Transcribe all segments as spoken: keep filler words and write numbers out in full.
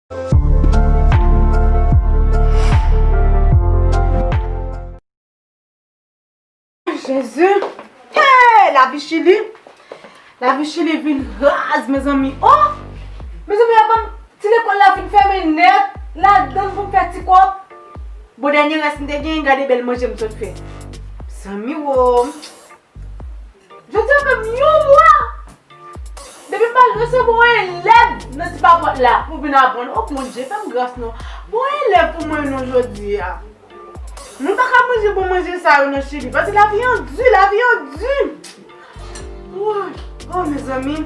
Jezi! Hey! Lavi Chili! Lavi Chili vin raz, mezanmi. Oh! Mezanmi, yo ban m ti lekòl la fin fèmen nèt. Ladan pou m fè ti kòb. Bon, dènye rès m te gen, gade bèl manje m sot fè. Zanmi wo. Jodi a fè m yon mwa. Depi m pa resevwa yon elèv nan ti papòt la pou vin aprann. Oh, Bondye, fè m gras non. Bon elèv pou mwen non jodi a. Mwen pa ka manje bon manje sa yo nan Chili. Paske lavi an di, lavi an di. Woy, oh, mezanmi.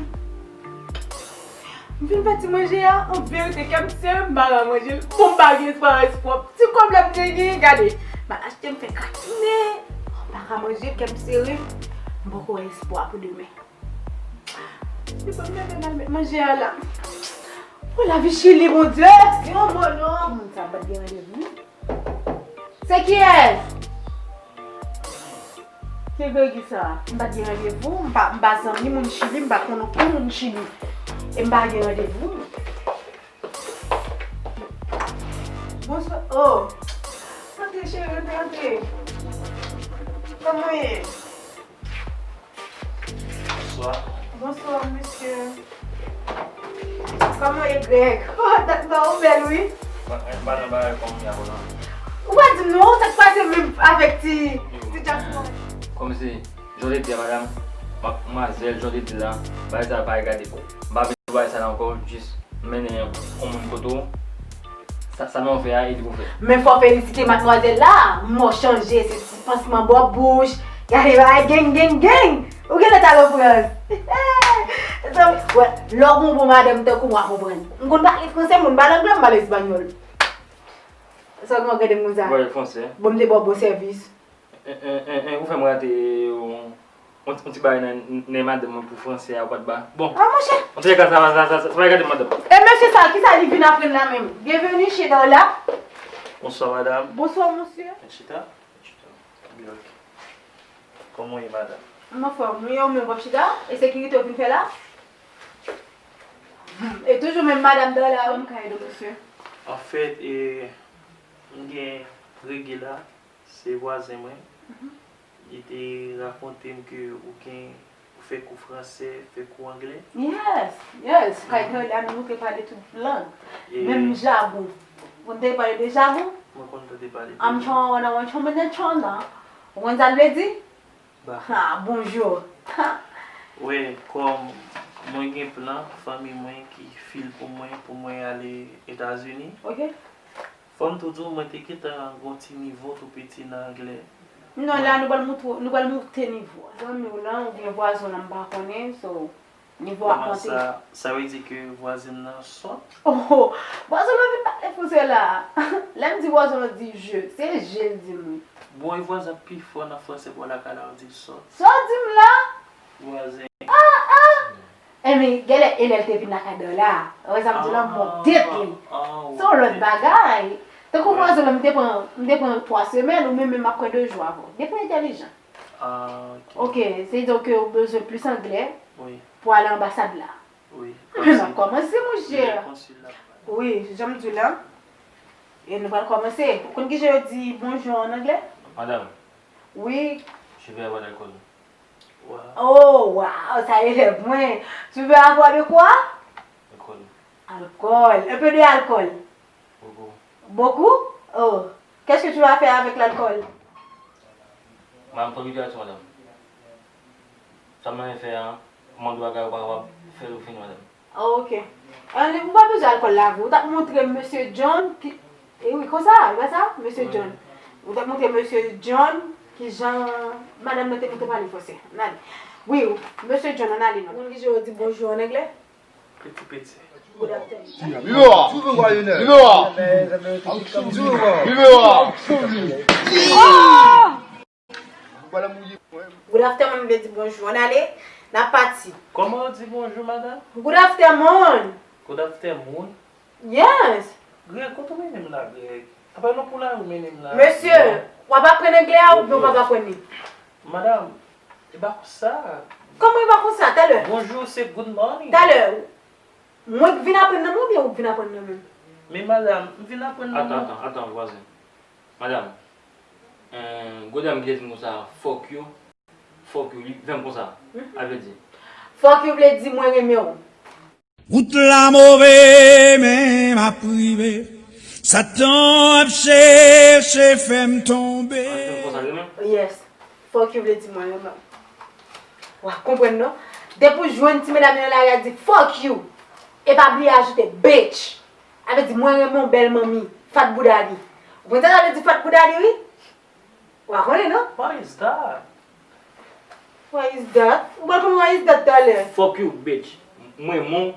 M fin fè ti manje a, an verite, kè m sere, m pa ka manje l. Bon, m pa gen espwa, espwa. Ti kòb la m te gen, gade. M al achte, m fè gratine. M pa ka manje, kè m sere. M poko wè espwa pou demen. Li pa mete nan met manje a la. Oh, lavi Chili, Bondye! Yon mo non! Moun sa bat gen randevou. Se kiyès? Ki Gregi sa? M pa t gen randevou, m pa, m pa zanmi moun Chili, m pa konn okenn moun Chili. E m pa gen randevou. Bonswa. Oh! Antre, cheri, antre, antre. Kòman w ye? Bonswa. Bonswa, mesye. Kòman w ye, Greg? Oh, dat ba ou bèl, wi. Ba, ba nan bagay kòm ya, bon, non. Ou pa di m non, sa k pase menm avèk ti, ti Jackson? Kòmsi, jan w te di a, madanm, madmwazèl, jan w te di la, bagay sa pa regade w. M pa vle bagay sa la ankò, jis mennen yon moun kote w. Sa, sa nou fè a, e li pou fè. Men fò felisite madmwazèl la, mò chanje, se ti pansman bò bouch, gade bagay geng, geng, geng. Ou genlè t al an Frans. Zanmi, wè, lè w gon bon madanm tankou mwen, w a konprann. M konn pale franse, m konn pale anglè, m pale espanyòl. Sa w gen w gade m konsa? Pale franse. Bon, m te ba w bon sèvis. En, en, en, en, ou fè m rate yon, yon, yon ti bagay nan, nan madanm mwen pou franse a, ou pa t ba. Bon. Ah, monchè. Antoulèka, sa va, sa, sa, sa, sa va gade madanm. E mesye sa, kisa li vin aprann la menm? Bienvenue chez Darla. Bonswa, madanm. Bonswa, mesye. Chita. Chita. Byen, ok. Kòman w ye, madanm? M anfòm, wi, ou menm w ap chita? E sekirite w vin fè la? E toujou menm madanm Darla, wi. Kòman ka ede w, mesye? Anfèt, e, m gen Gregi la. Se vwazen mwen. Mhm. Li te rakonte m ke ou gen, ou fè kou fransè, fè kou anglè. Yes, yes. Kay Darla, nou te pale tout lang. E menm jagon. Ou konn tande pale de jagon? Mwen konn tande pale de I'm jagon. Trying, I want you, I'm trying. Ou konn sa l vle di? Ba. Ha, bonjou. Ha. Wi, kòm mwen gen plan, fanmi mwen ki fil pou mwen, pou mwen ale Etazini. Ok. Fò m tou di w, mwen te gentan gon ti nivo tou piti nan anglè. Non, la, nou pral moutre, nou pral moute nivo a. Zanmi w lan, oubyen vwazen w lan, m pa konnen, so, nivo a ap monte. Kòman sa, sa vle di ke vwazen m nan sòt? Oh, oh, vwazen w lan vin pale franse la. Lè m di vwazen w lan di je, se je l di m wi. Bon, e vwazen pi fò nan franse bò lakay la, yo di l sòt. Sa w di m la? Vwazen. Ah, ah! Enben, genlè, e lè l te vin lakay Darla, wè sa m di w lan, mò tèt li. Ah, ah, se yon lòt bagay. Tankou vwazen w lan, m te pran, m te pran twa semèn, ou menm, menm ap pran de jou avè w. Depi w entèlijan. Ah, ok. Ok, se di ke ou bezwen plis anglè pou ale anbasad la. Wi. N ap kòmanse, monchè. Wi, jan m di w lan. E nou pral kòmanse. Ou konn kijan yo di bonjou an anglè? Madame. Wi. Je vais avoir l'alcool. Wow. Oh, wow, sa elèv mwen. Tu veux avoir de quoi? Alcool. Alcool. Un peu de alcool. Beaucoup. Beaucoup? Oh. Qu'est-ce que tu vas faire avec l'alcool? M ap pran bitasyon, madame. Sa m anvi fè a, mande bagay ou pa kapab fè l ou fini, madame. Ah, ok. Ann, ou pa bezwen alkòl la vre. Ou t ap montre mesye John ki, e wi, konsa, e pa sa? Mesye John. Ou t ap montre mesye John kijan madanm nan te montre pale franse. Ann ale. Wi, mesye John, ann ale non. Ou konn kijan yo di bonjou an anglè? Peti peti. Good afternoon. Libera! Libera! Libera! Good afternoon vle di bonjou. Ann ale, n ap pati. Kòman yo di bonjou, madam? Good afternoon. Good afternoon? Yes. Greg, kote w mennen m la, Greg? Apa nou pou lari w mennen m la? Mesye, w ap aprann anglè a oubyen w p ap aprann li? Madam, e pa konsa. Kòman e pa konsa? Talè. Bonjou, se good morning. Talè. Mwen k vin aprann nan men w oubyen ou k vin aprann nan men m? Men madanm, m vin aprann nan. Atan, atan, atan, vwazen. Madanm, eh, gwo dam ki te di m konsa, fuck you, fuck you, li fè m konsa. Sa vle di? Fuck you vle di mwen renmen w. Wout la move, men m ap rive. Satan ap chèche fè m tonbe. Sa vle di m konsa, renmen? Yes. Fuck you vle di mwen renmen w. W ap konprann non. Depi w jwenn ti medam yo nan lari a di fuck you. E pa bliye ajoute bitch. Sa vle di mwen renmen w bèl manmi. Fat bouda li. Ou konprann sa sa vle di fat bouda li wi? W a konnen non? What is that? What is that? Ou pral konn what is that talè. Fuck you bitch. Mwen renmen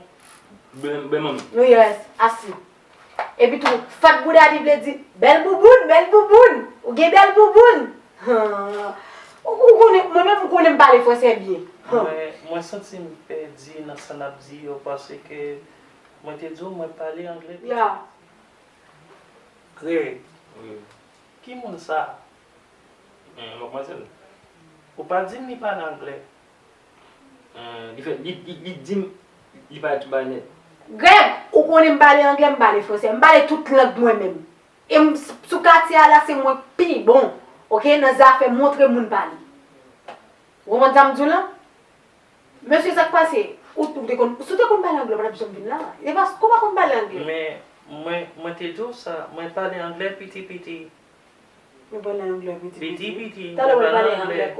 w bèl manmi. Yes, asi. Epi tou, fat bouda li vle di bèl bouboun, bèl bouboun. Ou gen bèl bouboun. Ou konnen, mwen menm ou konnen m pale fransè byen. Mwen, mwen santi m pèdi nan sa n ap di yo paske mwen te di w mwen pale anglè piti. Greg, ki moun sa? Mwen konnen l. Ou pa di m li pale anglè. Li fè, li, li, li di m li pale tout bagay nèt. Greg, ou konnen m pale anglè, m pale fransè, m pale tout lang mwen menm. E m, sou katye a la se mwen k pi bon, oke, nan zafè montre moun pale. Ou konprann sa m di w lan? Mesye sa k pase? Ou, ou te konn, si w te konn pale anglè, w pa t ap janm vin la. E paske w pa konn pale anglè. Men, mwen, mwen te di w sa, mwen pale anglè piti piti. Mwen pale anglè piti piti. Piti piti, mwen pale anglè.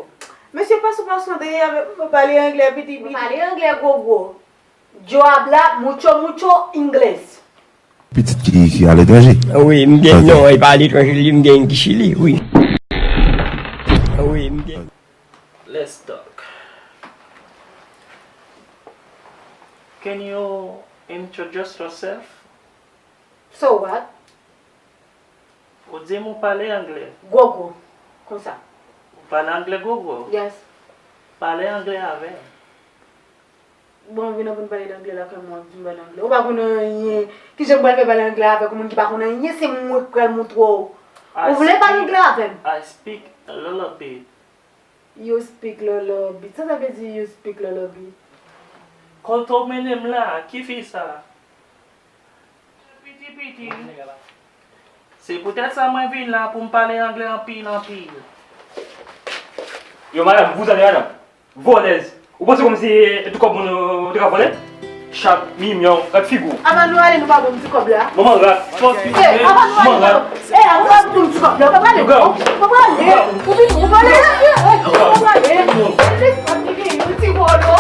Mesye pa sou pasyon de avèk mwen pale anglè piti piti. Mwen pale anglè gwo gwo. Yo habla mucho mucho inglés. Pitit ki, ki aletranje? Wi, m gen, non, e pa aletranje li, m gen ki Chili, wi. Wi, m gen. Let's talk. Can you introduce yourself? So what? Ou di m ou pale anglè. Gwo gwo. Konsa. Ou pale anglè gwo gwo? Yes. Pale anglè avè m. Bon, vin nan pou n pale anglè la, kòman w ap di m pale anglè? Ou pa konn anyen. Kijan m pral fè pale anglè avèk yon moun ki pa konn anyen? Se mwen k pral montre w. Ou vle pale anglè avè m? I speak a little bit. You speak lolobi. Sa sa vle di you speak lolobi? Kote w mennen m la, ki fi sa? Piti piti. Se poutèt sa mwen vin la pou m pale anglè anpil anpil. Yo madanm, vou tande madanm. Vòlèz. Ou panse kòmsi e tout kòb moun ou te ka vòlè? Chat, mimyon, gad figi w. Avan nou ale nou pa ban m ti kòb la. Manman rat. Fòk yo. Ey, avan nou ale nou pa ban m. Ey, avan nou pa ban m ti kòb la. Ou pa prale? Ou pa prale? Ou vin ou vòlè? Ou pa prale? Ou pa prale? Ou ti vòlò.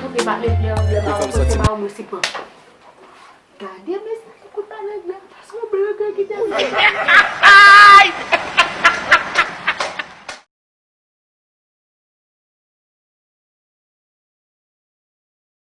Ou te pale byen anglè, maron, se maron, mwen se pa. Gade mesye ki kout pale anglè, se yon blan ki te vle.